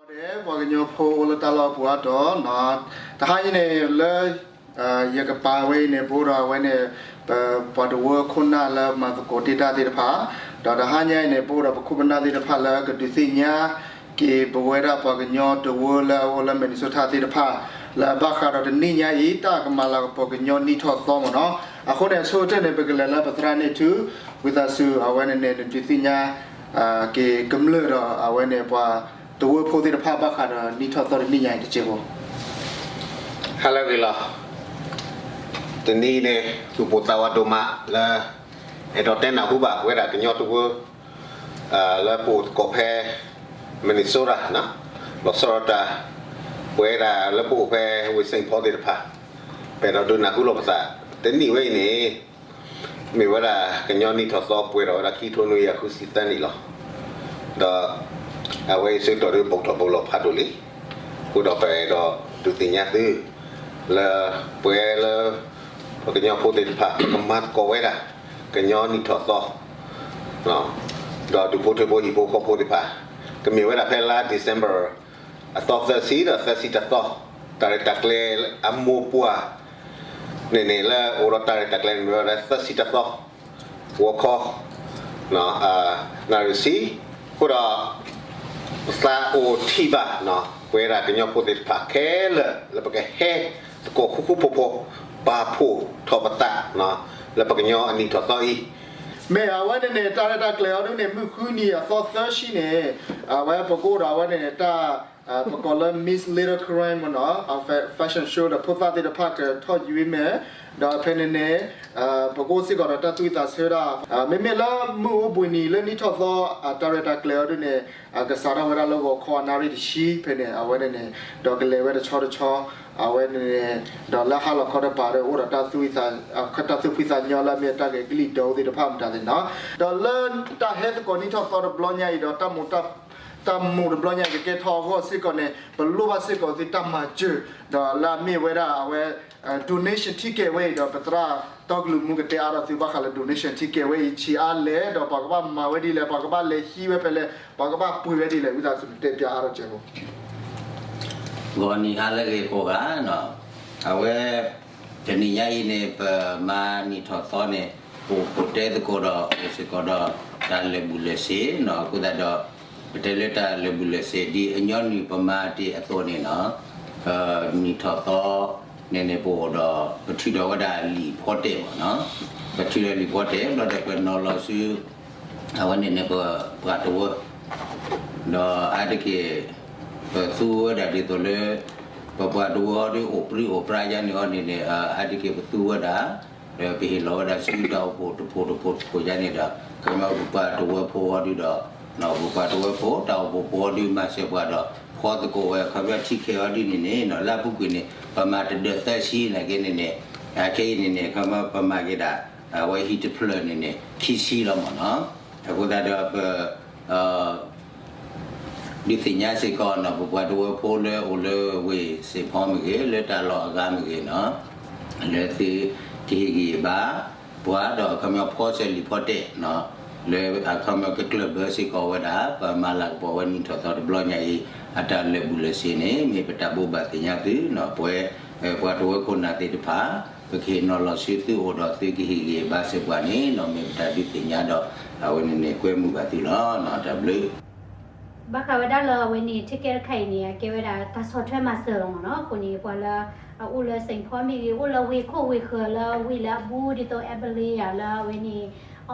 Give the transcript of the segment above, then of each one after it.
ဒီးပှၤကညီဖိအိၣ်လၢတၢ်လီၢ်အပူၤအါတီၤ, တဟါအံၤန့ၣ်လၢ ယကပၤဝဲအံၤန့ၣ် ပအိၣ်ဒီးအဝဲန့ၣ် ပှၤတဝၢခိၣ်နၢ်လၢမၤသကိးတ့ၢ်တၢ်သ့ၣ်တဖၣ်, ဒီးတဟါညါအံၤန့ၣ် ပအိၣ်ဒီးပခိၣ်ပနၢ်သ့ၣ်တဖၣ်လၢကဒုးသ့ၣ်ညါက့ၤပဝဲဒၣ်ပှၤကညီတဝၢလၢအအိၣ်လၢ Minnesota သ့ၣ်တဖၣ် လၢအဘၣ်ဃးဒီးတနံၣ်ညါအံၤ တၢ်ကမၤလၤကပီၤကညီနံၣ်ထီၣ်သီမ့ၢ်နီၤ. အဃိန့ၣ် အဆိကတၢၢ်န့ၣ် ပကလဲၤလၢပသရၣ်န့ၣ်ထူ ဝံသးစူၤ အဝဲန့ၣ်န့ၣ် နဒုးသ့ၣ်ညါ က့ၤကမျၢၢ်ဒီးအဝဲန့ၣ် ပှၤတဝၢဖိသ့ၣ်တဖၣ် ဘၣ်ဃးဒီးနံၣ်ထီၣ်သီတနံၣ်ညါအံၤတက့ၢ်ဖိ. ဟါလၢအဂ့ၤလီၤ. တနံၤန့ၣ် သူၣ်ပိၢ်သးဝးဒိၣ်မးလၢ အဲၣ်ဒိးတဲနၢ်ဟူဘၣ် ပဝဲဒၣ်ကညီတဝၢ လၢပအိၣ်သကိးဖဲ Minnesota လီၤဆီဒၣ်တၢ် ပဝဲဒၣ်လၢပအိၣ်ဖဲဝ့ၢ် Saint Paul သ့ၣ်တဖၣ် ပအဲၣ်ဒိးဒုးနၢ်ဟူလိာ်ပသး တနံၣ်ဝဲအံၤန့ၣ် မ့ၢ်ဝဲဒၣ်ကညီနံၣ်ထီၣ်သီပှဲၤထီၣ်ဝဲဒၣ်ခံကထိနွံကယၤဃုဆံသၢနံၣ်လီၤ. ဒီး အဝဲအံၤဆၢကတီၢ်ဒုးဘူးထီၣ်ဘူးလီၤဖးဒိၣ်လံ. အဃိဒီးပအဲၣ်ဒိးဒုးသ့ၣ်ညါသု လၢပဝဲလၢ ပကညီဖိသ့ၣ်တဖၣ် ပကမၤသကိးဝဲဒၣ် ကညီနံၣ်ထီၣ်သီ ဒီးဒူၣ်ဖိထၢဖိဟံၣ်ဖိဃီဖိသ့ၣ်တဖၣ် ကမ့ၢ်ဝဲဒၣ်ဖဲလါ December အသီသၢဆံဒီးသၢဆံတၢသီ တၢ်ရဲၣ်တၢ်ကျဲၤအမိၢ်ပှၢ်န့ၣ်န့ၣ် လၢအိၣ်ဒီးတၢ်ရဲၣ်တၢ်ကျဲၤန့ၣ်မ့ၢ်ဝဲဒၣ်သၢဆံတၢသီ ဂီၤခီ နၣ်ရံၣ်ဆံ အဃိဒီး သးအိၣ်ထံၣ်ဘၣ် ပဝဲဒၣ်ကညီဖိသ့ၣ်တဖၣ်ခဲလၢာ် လၢပကဟဲသကိးဃူဃူဖိးဖိး ပာ်ဖှိၣ်ထီၣ်ပသး လၢပကညီအနံၣ်ထီၣ်သီအံၤ မ့ၢ်အဝဲန့ၣ်န့ၣ် တၢ်ရဲၣ်တၢ်ကျဲၤအီၤဒ်န့ၣ် မုၢ်ဃုနံၤအသီသၢဆံန့ၣ် အဝဲပကအိၣ်ဒီးအဝဲန့ၣ်န့ၣ် တၢ် ပကိးလၢ Miss Little Karen မ့ၢ်နီၤ fashion show ဒီးဖိသၣ်သ့ၣ်တဖၣ်ကထီၣ်ယွံၤမ့ၢ် ဒီးဖဲန့ၣ်န့ၣ် ပကအိၣ်စ့ၢ်ကီးဒီးတၢ်သူၣ်ဝံၣ်သးဆၢဒၣ် မ့မ့ၢ်လၢမုၢ်အိၣ်ဘှံးနံၤလၢနံၣ်ထီၣ်သီ တၢ်ရဲၣ်တၢ်ကျဲၤအီၤဒ်န့ၣ် ကစးထီၣ်ဝဲဒၣ်လၢဂီၤခီအနၣ်ရံၣ်တဆံဖဲန့ၣ် အဝဲန့ၣ်န့ၣ် ဒီးကလဲၤဝဲတဆီတဆီ အဝဲန့ၣ်န့ၣ် ဒီးလၢဟါလီၤခီတပၤဒီးအိၣ်ဒီးတၢ်သူၣ်ဖှံသးညီလၢအမ့ၢ်တၢ်ဂဲၤကလံၣ်ဒိသ့ၣ်တဖၣ်မတၤသ့ၣ်နီၤ ဒီးလၢတၢ်ဟဲသကိးနံၣ်ထီၣ်သီတဘျီညါအံၤဒီး တၢ်မူးတဘျီညါအံၤကကဲထီၣ်အဂီၢ်စ့ၢ်ကီးန့ၣ် ပလိၣ်ဘၣ်စ့ၢ်ကီးသုတၢ်မၤစၢၤ ဒီးလၢအမ့ၢ်ဝဲဒၣ်အဝဲ donation ticket ဝဲအံၤဒီး ပသရၣ်တီကလုာ်မူကတဲအါထီၣ်သုဘၣ်ဃးလၢ donation ticket ဝဲအံၤ ဆံးအါလဲၣ် ဒီးပှၤကဘၣ်မၤဝဲဒ်လဲၣ် ပှၤကဘၣ်လဲၤဟံးဝဲဖဲလဲၣ် ပှၤကဘၣ်ပှ့ၤဝဲဒ်လဲၣ် ဝံသးစူၤတဲပၠးအါထီၣ်ကဲးဖိ ဂီၤနံၤဟါလၢအဂ့ၤကိးဂၤနီၤ အဝဲ တနံၤညါအံၤန့ၣ် ပမၤနံၣ်ထီၣ်သီန့ၣ် ပအိၣ်ခိးတဲသကိးဒီး အိၣ်စ့ၢ်ကီးဒီး တၢ်လၢာ်ဘူၣ်လၢာ်စ့နီၤ အဃိသတးဒီး ပတဲလၢတၢ်လၢာ်ဘူၣ်လၢာ်စ့ ဒ်အညီနုၢ်ပမၤတ့ၢ်အသိးန့ၣ်နီၤ နံၣ်ထီၣ်သီန့ၣ်န့ၣ် ပအိၣ်ဒီး ပထုးထီၣ်ဝဲဒၣ်လံာ်ဖီတဲာ်မ့ၢ်နီၤ ပထုးထီၣ်လံာ်ဖီတဲာ် ဘျီဒီးပနီၤလီၤဆူ အဝဲန့ၣ်န့ၣ် ပပှၤတဝၢ ဒီးအါတက့ၢ် ပသူဝဲဒၣ်ဒ်သိးလၢ ပပှၤတဝၢအီၤဒ်အိၣ်ပြံအိၣ်ပြါယါန့ၣ်အီၤန့ၣ်န့ၣ် အါတက့ၢ်ပသူဝဲဒၣ် ဒီးပဟ့ၣ်လီၤဝဲဒၣ်ဆူတၢ်အိၣ်ဖှိၣ်တဖှိၣ်တဖှိၣ်တဖှိၣ်ယါန့ၣ်ဒီး ခီမီပပှၤတဝၢဖိအီၤဒုဒီး ပပှၤတဝၢဖိ တၢ်အိၣ်ဖှိၣ်ဖိအီၤဒုမၤစၢၤပှၤဒီး ဖီသကိးဝဲ ခီဖျိထံကဲၤအီၤဒ်န့ၣ်န့ၣ် လၢအပူၤကွံာ်န့ၣ် ပမၤတဒၢးသၢဆံန့ၣ်က့န့ၣ်န့ၣ် အခဲအံၤန့ၣ်န့ၣ် ခီမီပမၤက့ၤဒၣ် အဝဲဟံၣ်တဖျၢၣ်န့ၣ်န့ၣ် ခံဆံလီၤမ့ၢ်နီၤ အဃိသတးဒီးပ ဒုးသ့ၣ်ညါစ့ၢ်ကီးနီၤ ပပှၤတဝၢဖိလၢအိၣ်လၢဝ့ၢ်စ့ၣ်ဖီမ့ၢ်ဂ့ၤ လၢတၢ်လီၢ်အဂၤမ့ၢ်ဂ့ၤနီၤ လၢသုကဟ့ၣ်ဂံၢ်ဘါ ပှၤဒီးအခီပညီဖီစၢၤလံာ်ဖီတဲာ်နီၤ လၢအခီပညီကကျၢၢ်ဘၢစ့ၢ်ကီးဝဲဒၣ် ပမၤလၤကပီၤဝဲနံၣ်ထီၣ်သီတဘျီညါအံၤ အတၢ်လၢာ်ဘူၣ်လၢာ်စ့န့ၣ် မ့ၢ်ပတၢ်ဘိးဘၣ်သ့ၣ်ညါသုနီၤ ပဝဲ ပှၤတဝၢခိၣ်နၢ်သ့ၣ်တဖၣ် ပကဟ့ၣ်နီၤလီၤဆူသုအိၣ်ဒီးသုကဟ့ၣ်ဂံၢ်ဘါစ့ၢ်ပှၤန့ၣ်နီၤ မ့ၢ်ပတၢ်ဒုးသ့ၣ်ညါဒီး အဝဲန့ၣ်န့ၣ် ကွဲမုာ်ဘၣ်သုလီၤနီၤ တၢ်ဘျုး ဘၣ်ဃးဝဲဒၣ်လၢအဝဲန့ၣ် ထံကဲတခါအံၤန့ၣ် အကဲဝဲဒၣ်တၢ်ဆီၣ်ထွဲမၤစၢၤလီၤမ့ၢ်နီၤ အဃိန့ၣ် ပှၤလၢအအိၣ်လၢ Saint Paul မ့ၢ်ဂ့ၤ အိၣ်လၢဝ့ၢ်ခိၣ်ဝ့ၢ်ဃၢၤလၢဝ့ၢ်လၢအဘူးဒ်သိး Albert Lea လၢအဝဲန့ၣ်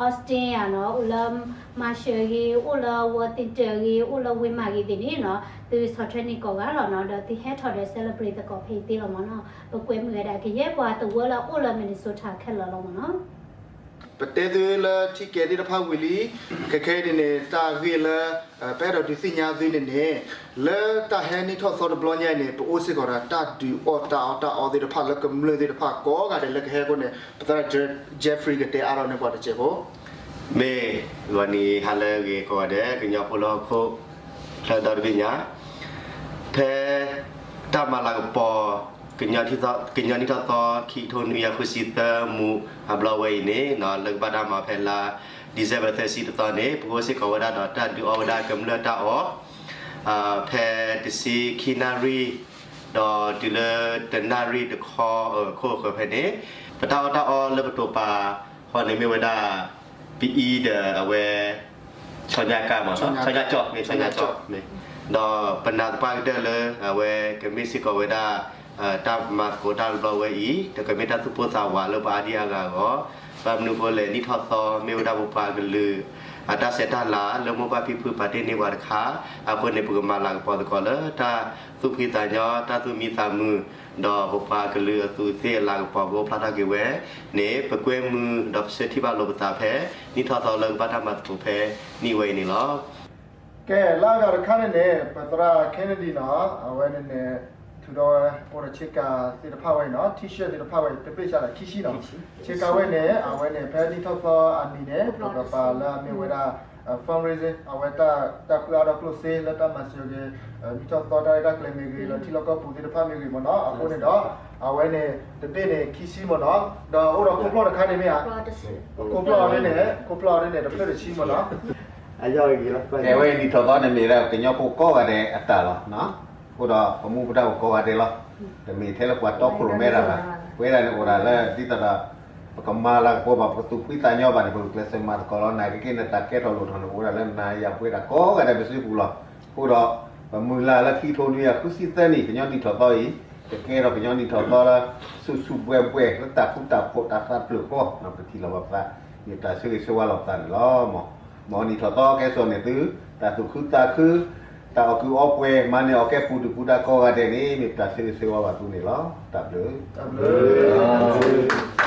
Austin ဧါနီၤ အိၣ်လၢ Marshall ဂ့ၤ အိၣ်လၢ Worthington ဂ့ၤ အိၣ်လၢ Waymart ဂ့ၤသ့ၣ်န့ၣ်နီၤ သုဆီၣ်ထွဲန့ၢ်ကိးဂၤလီၤနီၤ ဒီးသုဟဲထီၣ်ဒီး celebrate သကိးဖဲအံၤသ့လီၤမ့ၢ်နီၤ ပကွဲမုာ်ဝဲဒၣ်ကယဲၢ်ပှၤတဝၢလၢအအိၣ်လၢ Minnesota ခဲလၢာ်လီၤမ့ၢ်နီၤ ပတဲသုလၢထံကဲၤသ့ၣ်တဖၣ်ဝံၤလံ, ခဲခဲအံၤန့ၣ်န့ၣ် တၢ်ဂ့ၢ်လၢ ပအဲၣ်ဒိးဒုးသ့ၣ်ညါသုန့ၣ်န့ၣ် လၢတၢ်ဟဲနံၣ်ထီၣ်သီတဘျီညါအံၤန့ၣ် ပအိၣ်စ့ၢ်ကီးဒီးတၢ်ဒုးအီၣ်တၢ်အီၣ်တၢ်အီသ့ၣ်တဖၣ်လၢကမျၢၢ်သ့ၣ်တဖၣ်ကိးဂၤဒဲးလၢကဟဲအဃိန့ၣ် ပသရၣ် Jeffrey ကတဲအါထီၣ်န့ၢ်ပှၤတစဲးဖိ မ့ၢ်ဂီၤနံၤဟါလၢအဂ့ၤကိးဂၤဒဲး ကညီဖိလၢဟီၣ်ခိၣ်ချၢဒီတဘ့ၣ်ညါ ဖဲ တၢ်မၤလၤကပီၤ ကညီနံၣ်ထီၣ်သီ ခံကထိနွံကယၤဃုဆံသၢမူးအဘျီဝဲအံၤန့ၣ် လၢကဘၣ်တၢ်မၤဖဲလါ December သၢဆံတသီန့ၣ် ပကအိၣ်စ့ၢ်ကီးဝဲဒၣ်ဒီးတၢ်ဒုးအီၣ်ဝဲဒၣ်ကမျၢၢ်တၢ်အီၣ် ဖဲတဆံခံနၣ်ရံၣ် ဒီးတုၤလၢတနၣ်ရံၣ်တခီအခိၣ်အဃၢၤဖဲန့ၣ် ပတၢ်အီၣ်တၢ်အီလၢပတိာ်ပာ်ဃီန့ၣ်မ့ၢ်ဝဲဒၣ် ပအံၤဒီးအဝဲ ဆီညါကၢ်မး ဆီညါကၠီၣ်မ့ၢ် ဆီညါကၠီၣ်မ့ၢ် ဒီးပနာ်သပှၢ်ကတၢၢ်လၢ အဝဲကမ့ၢ်စ့ၢ်ကီးဝဲဒၣ် တၢ်မၤသကိးတၢ်တဘျီဝဲအံၤ ဒီးကမ့ၢ်တၢ်သူၣ်ပိၢ်သးဝးလၢပှၤအါဒံအါဂၤအဂီၢ် ဘၣ်မနုၤအဃိလဲၣ် နံၣ်ထီၣ်သီမ့ၢ်ဝဲဒၣ်ပပှၤကလုာ် အတၢ်ဆဲးတၢ်လၤလၢမိၢ်ပၢ်ဖံဖုပာ်တ့ၢ်န့ၢ်ပှၤတခါ အဃိန့ၣ် ပကမၤလၤကပီၤသကိးလၢတၢ်သူၣ်ဖှံသးညီ တၢ်သူၣ်မံသးမုာ် ဒီးပပှၤကလုာ်အသူးအသ့ၣ်အလၤကပီၤကအိၣ်ဖျါထီၣ်က့ၤဝဲန့ၣ် ပကွဲမုာ်ဒီးပဆၢထံၣ်ဘၣ်လိာ်ပသးဖဲ နံၣ်ထီၣ်သီလၢကဘၣ်တၢ်မၤသကိးဖဲနံၣ်ဝဲအံၤန့ၣ်လီၤ. ကဲ လၢအဂၤတခါန့ၣ်န့ၣ် ပသရၣ် Kennedy နီၤ အဝဲန့ၣ်န့ၣ် ထုးထီၣ်ဝဲ အိၣ်ဒီးဆ့ကၤသ့ၣ်တဖၣ်ဝဲအံၤနီၤ T-shirt သ့ၣ်တဖၣ်ဝဲအံၤ တဘ့ၣ်စးဒီးခံဆံနီၤ ဆ့ကၤဝဲန့ၣ် အဝဲန့ၣ် ဖဲနံၣ်ထီၣ်သီအနံၤန့ၣ် ပကပာ်လၢအမ့ၢ်ဝဲဒၣ် fundraising အဝဲတၢ် တၢ်ဃုအါထီၣ်ကျိၣ်စ့လၢတၢ်မၤစၢၤက့ၤ နံၣ်ထီၣ်သီတၢ်ရဲၣ်တၢ်ကျဲၤမ့ၢ်ဂ့ၤ လီၤထံလီၢ်ကီၢ်ပူၤသ့ၣ်တဖၣ်မ့ၢ်ဂ့ၤမ့ၢ်နီၤ အဃိန့ၣ်ဒီး အဝဲန့ၣ် တဘ့ၣ်န့ၣ် ခံဆံမ့ၢ်နီၤ ဒီးအိၣ်ဒီးခိၣ်ဖျီၣ်တခါန့ၣ်မ့ၢ်ဧါ ခိၣ်ဖျီၣ်အီၤဒ်န့ၣ် ခိၣ်ဖျီၣ်အီၤဒ်န့ၣ် တဖျၢၣ်တဆံမ့ၢ်နီၤ ကဲဝဲနံၣ်ထီၣ်သီန့ၣ်မ့ၢ်ဒၣ်ကညီဖိကိးဂၤဒဲးအတၢ်လီၤ. အဃိဒီးပမူပဒါပကိးဂၤဒဲးလီၤ. တမ့ၢ်ထဲလၢပှၤတီခိၣ်ရိၣ်မဲဒၣ်ဘၣ်. ပဝဲဒၣ်န့ၣ်အိၣ်ဒၣ်လၢဒ်သိးဒီး ပကမၤလၤကပီၤဘၣ် ပကသူၣ်ဖှံသးညီဘၣ်န့ၣ် ပကကျဲးစၢးမၤသကိးလီၤ. နာ်က့က့ၤန့ၣ် တၢ်ကဲထီၣ်လိၣ်ထီၣ်န့ၣ် အိၣ်ဝဲဒၣ်လၢနၤယၤပဝဲဒၣ်ကိးဂၤဒဲးပစုပူၤလီၤ. အဃိဒီး ပမုၢ်လၢ်လၢခံကထိနွံကယၤဃုဆံသၢနံၣ် ကညီနံၣ်ထီၣ်သီအံၤ ကကဲထီၣ်ကညီနံၣ်ထီၣ်သီလၢ ဆူၣ်ဆူၣ်ဘှဲဘှဲ လၢတၢ်ဃူတၢ်ဖိးတၢ်သးတဖျၢၣ်ဃီ ပထံၣ်လိာ်ဘၣ်ပသး မ့ၢ်ပတၢ်ဆၢဂ့ၤဆၢဝါလိာ်ပသးန့ၣ်လီၤ. မ်နံၣ်ထီၣ်သီကဲစိာ်န့ၢ်သု တၢ်သူၣ်ခုသးခု တၢ်အီၣ်ကုးအီပှဲၤ မၤန့ၢ်အီၣ်ကဲပူၤဒုၣ်ပူၤဒါကိးဂၤဒဲးန့ၣ် မ့ၢ်ပတၢ်ဆၢဂ့ၤဆၢဝါဘၣ်သုန့ၣ်လီၤ. တၢ်ဘျုး